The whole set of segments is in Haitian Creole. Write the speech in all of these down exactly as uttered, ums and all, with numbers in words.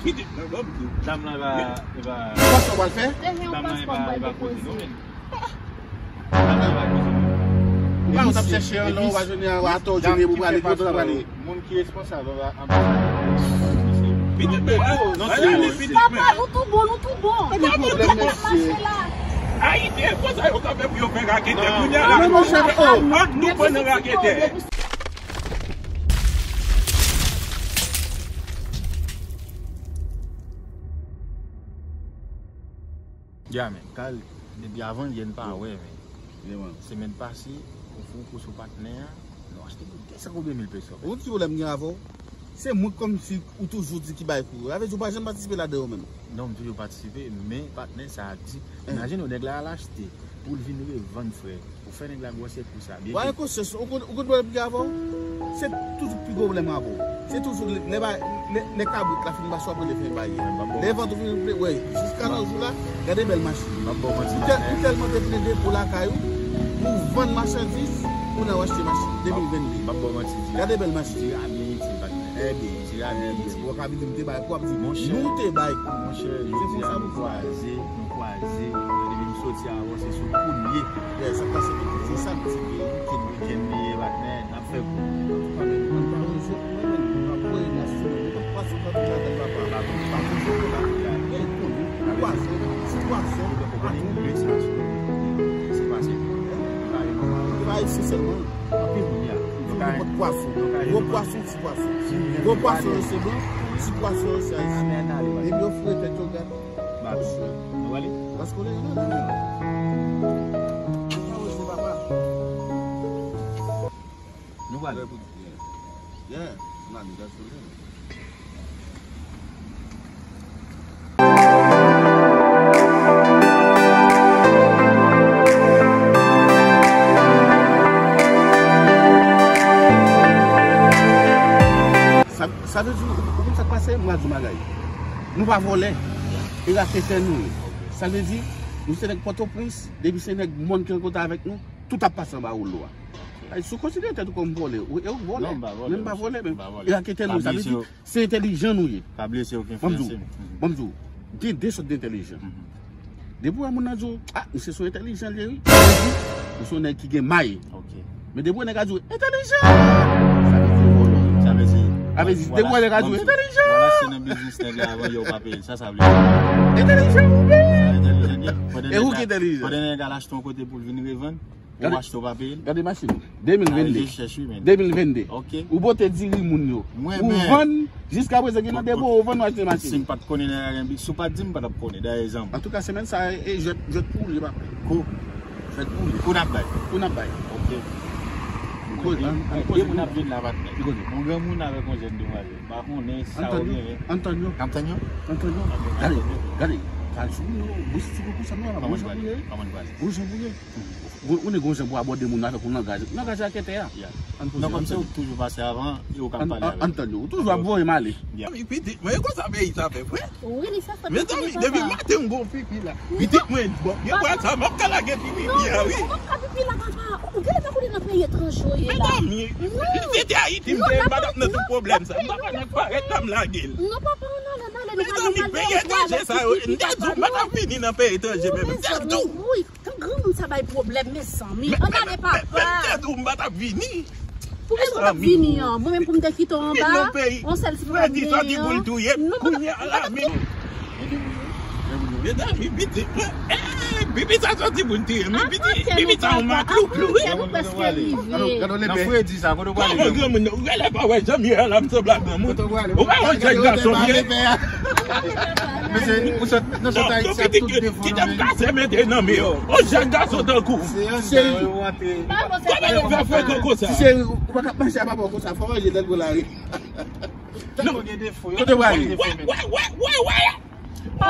Pitit mwen, ban m di w. Dam lan e pa, e pa. Ou pa sa w pral fè? Dam lan e pa, e pa koze non, men. Dam lan e pa koze non. Ou pa konn t ap chèche an lè w pa jwenn an, atò w jwenn pou prale, kote w prale. Moun ki responsab anba anba. Pitit mwen, non, non, non, pitit mwen. Papa, nou tou bon, nou tou bon. Papa, nou tou bon. Ayisyen, konsa yo kanpe pou yo fè raketè. Kounye a la, ant nou pran nan raketè. Ya, men, kal, depi avan yè n pa wè, men. Semèn pase, ou fou kou sou patnè a, nou achte pou de san konbyen mil peso. Ou ti pwoblèm gen avè w? Se mwen kòmsi ou toujou di ki bay kou. Sa vle di ou pa janm patisipe ladan yo menm? Non, m toujou patisipe, men patnè sa a di, imajine w, nèg la al achte pou l vin revann, frè. Ou fè nèg la gwosè kou sa, byen. Ou pa gen konsyans, ou konn, ou konn pwoblèm ki avè w? Se toujou pi gwo pwoblèm avè w. Se toujou lè, lè ba, lè, lè kabrit la fin pase w ap rele fè bay. Lè vant ou fin, wè, jiska nan jou la, gade bèl machin. M ap ba w manti. Ou tèl, ou tèlman te plede pou lakay ou, ou vann machandiz, kounye a w achte machin, de mil venn de. M ap ba w manti, di. Gade bèl machin. Di a byen itil, patnè. Trè byen. Di a byen itil. Ou ka vin di m te bay kou, w ap di, monchè, nou te bay kou. Monchè, jodi a nou kwaze, nou kwaze. Depi m soti avè w, se sou kou m ye. Yeah, sa k pase, se sa m di ke weekend, weekend li ye, patnè, n ap fè kou. Antouka, men, ann pa wè zye pou mwen, men, m ap voye la, si se mwen, nenpòt pwason k ap vin ladan papa, pa konn zye pou la, gen konnen, pwason, ti pwason, ou konnen kou de sa sou, se pase, se pa yon nòmal. Se pa ayisyen sèlman. Anpil moun, ya. Nenpòt pwason. Gwo pwason, ti pwason. Gwo pwason yo se blan, ti pwason yo se ayisyen. Depi yo foure tèt yo, gad. Ba, nou prale? Paske w lè nan men. Nou prale. Yeah, yeah. Nan men gasolin. Sa, sa vle di, ou konn sa k pase? Mwen di w bagay. Nou pa vòlè. E raketè nou ye. Sa vle di, nou se nèg Pòtoprens, depi se nèg mòn ki rankontre avèk nou, tout ap pase anba woulo a. Ay, si w konsidere tèt ou kòm vòlè, ou, e ou k vòlè. Non, m pa vòlè, men m pa vòlè, men. E raketè nou, sa vle di, se entèlijan nou ye. Pa bliye, se yo ki enfliyanse nou. Ban m di w, gen de sòt de entèlijan. Depi w wè moun nan di w, ah, misye se yon entèlijan li ye, wi. Ou se yon nèg ki gen may. Men depi w wè nèg la di w, entèlijan! Sa vle di vòlò. Sa vle di, sa vle di, depi w wè nèg la di w, entèlijan! Vòlò, se nan biznis nèg la avan, yo pa peye l. Sa, sa vle di. Entèlijan, ou menm! Sa entèlijan li ye. E ou ki entèlijan? Pandan nèg la achte yon kote pou l vin revann, ou achte, ou pa peye l? Gade machin. De mil venn de. De mil venn de. Ok. Ou pote diri moun yo. Ou vann, jiska prezan gen nan depo, ou vann, ou achte machin. Si m pa t konnen nan R M B, si w pa t di m, m pa t ap konnen. Dayè zanmi. Antouka, semèn sa a, e jwèt, jwèt pouli, papa. Kou. Jwèt pouli. Kou n ap bay. Kou n ap bay. Ok. Koze, ann, ann koze. De moun ap vin la, patnè. Ki koze? Yon granmoun avèk yon jèn demwazèl. M pa konnen sa ou genyen. Ann tann yo. Ann tann yo. Ann tann yo. Gade, gade. Kal sou moun yo, bouch ti kou konsa, non, la, bouch pou ye. Bouch pou ye. Ou, ou nèg gon jan pou abòde moun avèk yon langaj. Langaj raketè a. Ann poze, non, kòmsi ou toujou pase avan, e ou k ap pale avè l. Ann tann yo. Ou toujou ap voye m ale. Pitit mwen, e konsa peyi sa fè, frè. Wi, li fè frè. Mezanmi, depi maten m gon pipi la. Pitit mwen, bon, gen pwa sa, m ap ka lage ti pipi a, wi. Non, ou p ap ka pipi la, papa. Ou genlè pa konnen nan peyi etranje w ye la. Mezanmi, si se te Ayiti, m te pa t ap nan tout pwoblèm sa. M pa t ap parèt la, m lage l. Non, papa, non, non, non, non. Mezanmi, peyi etranje sa yo, m te di w m pa t ap vini nan peyi etranje menm. M te di w. Wi, kan granmoun sa bay pwoblèm, mezanmi. Ann ale, papa. M te di w m pa t ap vini. Poukisa w pa t vini an? Mwen menm pou m te kite w anba, yon sèl ti pwoblèm m genyen an. Kounye a la, men. Mezanmi, pitit mwen. Eh, pipi sa soti pou n tiye. Men pitit, pipi sa yon maklouklou, wi. Gade, nou prèske rive. Nan fredi sa, kote w prale? Kòman granmoun nan? Ou genlè pa wè jan m ye a la, m sanble ak granmoun. Ou pa wè jan gason m ye? Mesye, ou sot, nou sot Ayiti ak tout defo nou, men. Kite m kase mete nan men yo. O jèn gason tankou w. Cheri. Kòman nou fè frekan konsa? Cheri, ou pa ka mache a papa w konsa, fò w manje tèt pou lari. Tankou gen defo, yo gen defo, men. Wè, wè, wè, wè, wè. O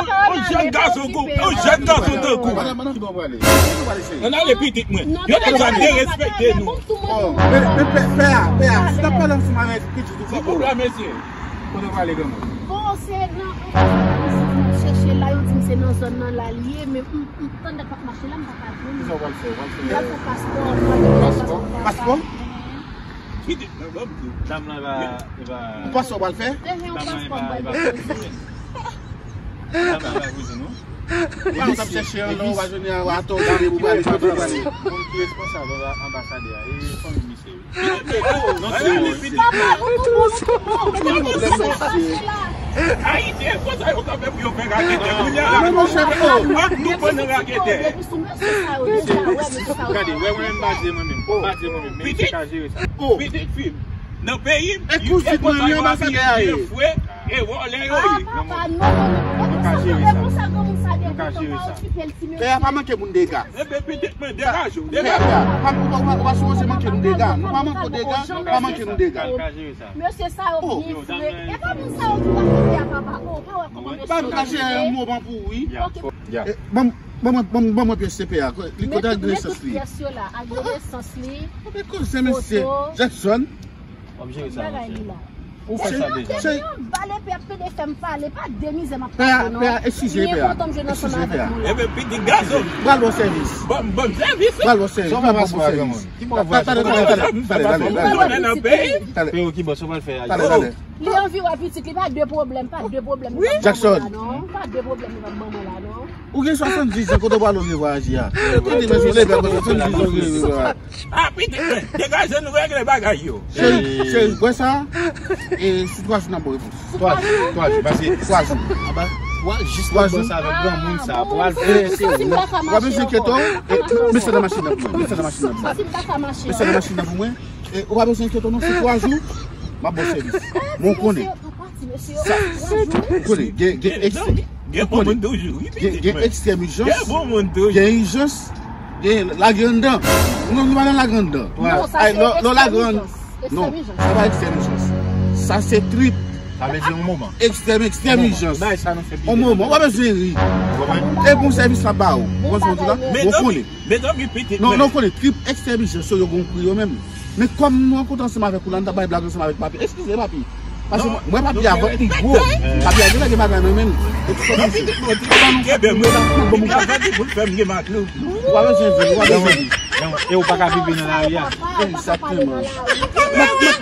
jèn gason tankou w. Madanm, madanm, ki bò w prale? Ki bò w prale, cheri? Ann ale, pitit mwen. Yo deja derespekte nou. Oh, men, men pè, pè a, pè a, si w t ap pale ansanm avèk pitit ou, papa w. Kote w prale, granmoun? Bon, se nan, chèche la, yo di m se nan zòn nan la l ye, men m, m, pandan k ap mache la, m pa ka jwenn. Kisa w pral fè? W pral fè paspò? Paspò? Paspò? Pitit mwen, ban m di w. Dam lan e pa, e pa. Yon paspò w pral fè? Dam lan e pa, e pa koze. Ou pa t ap chèche anlè, ou pa jwenn atò, ou pa ale, ou pa ale. Moun ki responsab anba-, anbasadè a, e fanmi misye wi. Non, se mwen. Papa, ou tou bon, ou tou bon, ou tou bon, sa se la. Ayisyen, konsa yo kanpe pou yo fè raketè. Kounye a la, ap nou pran nan raketè. Gade, wè, mwen menm, m pa di mwen menm. M pa di mwen menm, men misye ka jere sa. Pitit fi m. Nan peyi m, e konsa yo anbasadè a ye. Fwe, e vòlè yo ye. Ah, papa, non, non, non. Nou ka jere sa. Nou ka jere sa. Pè a pa manke moun dega. Enben, pitit mwen, degaje w, degaje w. Pè a, pa, ou pa, ou pa, ou pa sipoze manke nou dega. Nou pa manke w dega, pa manke nou dega. Nou ka jere sa. Mesye sa yo byen fre. E pa moun sa yo ki pa kite a, papa. Oh, pa wè kòman mesye yo byen fre. Ba m kache yon moman pou ou, wi. Ok. E, ban m, ban mwen, ban m, ban mwen pyès se pè a. Li kote adresans li? Met tout pyès yo la, adresans li. Ou pa koze, mesye. Foto. Jackson. W ap jere sa, monchè. Ou fè sa deja. Pale, pè, pede fè m pale. Pa de mizè m ap pase, non. Pè a, eskize, pè a. Eskize, pè a. Enben, pitit gason. Pral ba w sèvis. Ban m, ban m sèvis. Pral ba w sèvis. Sa w fè paspò a, granmoun? Ki bò w voyaje? Talè, talè, talè, talè, talè, talè. Ou konnen nan peyi? Talè. Pè yo, ki bò, sa w pral fè a? Talè, talè. Li anvi wè pitit li, pa de pwoblèm, pa de pwoblèm li p ap ban mwen la, non. Pa de pwoblèm li p ap ban mwen la, non. Ou gen swasanndis an, kote w prale w vle vwayaje a? Ou te di mwen sou lepè, kote swasanndis an, ou vle vwayaje. Ah, pitit mwen, degaje nou regle bagay yo. Cheri, cheri, wè sa? E sou twa jou n ap ba w repons. Twa jou, twa jou, pase twa jou. Aba, w al jis nan bòs avèk granmoun sa, pou al fè se ou. W ap bezwen enkyete w? E, met sa nan machin nan pou mwen, met sa nan machin nan pou mwen. Met sa nan machin nan pou mwen. E, ou pa bezwen enkyete w non, sou twa jou, m ap ba w sèvis. Men w konnen. Sa, ou konnen, gen, gen ekstrèm, gen bon moun toujou, wi, gen, gen ekstrèm ijans, gen ijans, gen lage anndan. Non, nou pa nan lage anndan. Ay, lè w lage anndan. Non, sa pa ekstrèm ijans. Sa se trip. Sa vle di yon moman. Ekstrèm, ekstrèm ijans. Yon moman, ou pa bezwen ri. E bon sèvis m ap ba ou. Ou konprann sa m di w la? Ou konnen. Mezanmi, pitit mwen. Non, non, konnen, trip ekstrèm ijans yo, yo gon pri yo menm. Men kòm nou rankontre ansanm avèk ou la, nou t ap bay blag ansanm avèk papi. Eskize, papi. Paske mwen, mwen, papi a vant li gwo. Papi a gen lè gen bagay nan men l. Ou pa bezwen di, ou pa bezwen di. Ou pa bezwen di, ou pa bezwen di. E ou pa ka viv nan lari a. Egzakteman. Mèt, mèt,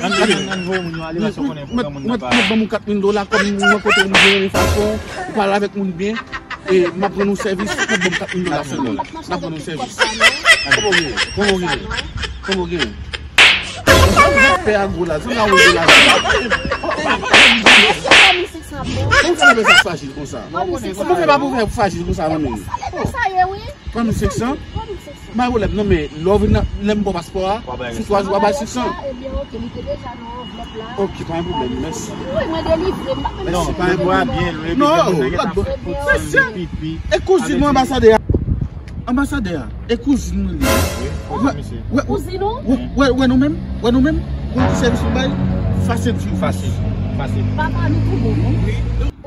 mèt, mèt ban m kat mil dola kòm mwen kote moun gen renmen fason, ou pale avèk moun byen. E m ap rann ou sèvis, ou ban m kat mil dola sèlman. M ap rann ou sèvis. Kòman w gen? Kòman w gen? Kòman w gen? Sa w fè a gwo la, sa w fè a gwo la. Kòman w fè sa frajil konsa? Kòman w fè pa pou fè frajil konsa, manmi? Twa mil senk san? Pa gen pwoblèm, non, men lè w vin nan, lè m ba w paspò a, sou twa jou, w a bay senk san. Ok, pa gen pwoblèm, mèsi. Non, pa gen pwoblèm. Non, e kouzin mwen anbasadè a. Anbasadè a, e kouzin mwen li ye. Wè, wè, wè, wè nou menm, wè nou menm, wè ki sèvis nou bay, fasil tou. Fasil, fasil. Papa, nou tou bon, non?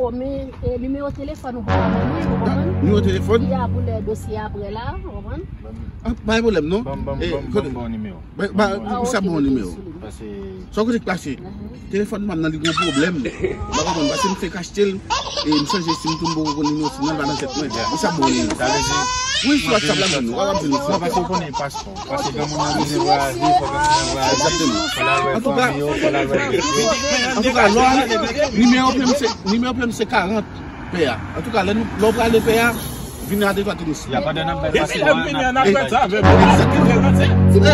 O, men, e, nimewo telefòn ou pou ba mwen, ou konprann? Nimewo telefòn? Ya, pou lè dosye apre la, ou konprann? Ah, pa gen pwoblèm, non. Ban m, ban m, ban m, ban m nimewo. Ba, ba, misye ap ba w nimewo. Sa w kote k pase? Telefòn pa m nan li gon pwoblèm. M pa konprann, paske m fenk achte l, e m chanje sim tou, m poko konn nimewo sim nan, l pa nan tèt mwen. Misye ap ba w nimewo. Wi, sou WhatsApp la, m jwenn ou. W ap jwenn ou sou WhatsApp. Paske granmoun nan bezwen vwayaje, fò granmoun nan vwayaje. Egzakteman. Fò l al wè fanmi yo, fò l al wè pèp yo. Antouka, lò, nimewo pè m se, nimewo pè m se karant. Pè a. Antouka, lè nou, lè w prale pè a, vin nan adrès la tou doucement. Y a pa de nan bèl. Depi lè m vini an afè sa avè m. Egzakteman. Eskize,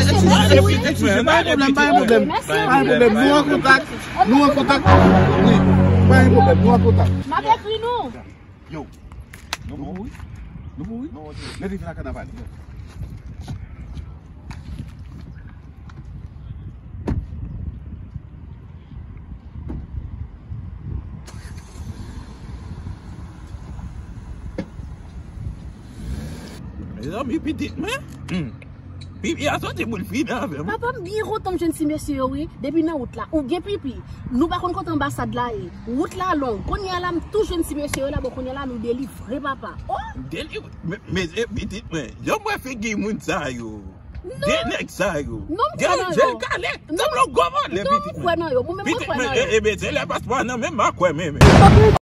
eskize, pa gen pwoblèm, pa gen pwoblèm. Pa gen pwoblèm. Nou an kontak, nou an kontak. Wi, pa gen pwoblèm, nou an kontak. M ap ekri nou. Yo, nou bon wi. Nou bon wi. Lè li vin lakay n a pale. Mezanmi, pitit mwen. Hmm. Pipi a soti pou l fini avè m. Papa, m byen kontan m jwenn ti mesye yo, wi. Depi nan wout la, ou gen pipi. Nou pa konn kote anbasad la ye. Wout la long. Kounye a la, m tou jwenn ti mesye yo la, bon, kounye a la, nou delivre, papa. Oh! Delivre? Men, men, e, pitit mwen, jan m wè figi moun sa yo. De nèg sa yo. Non, m kwè nan yo. Gen yon jèl kale. Sanble yon gwo vòlè, pitit mwen. Non, m kwè nan yo. Mwen menm, mwen kwè nan yo. Pitit mwen, e, e, men, se lè paspò a nan men m, m a kwè, men, men.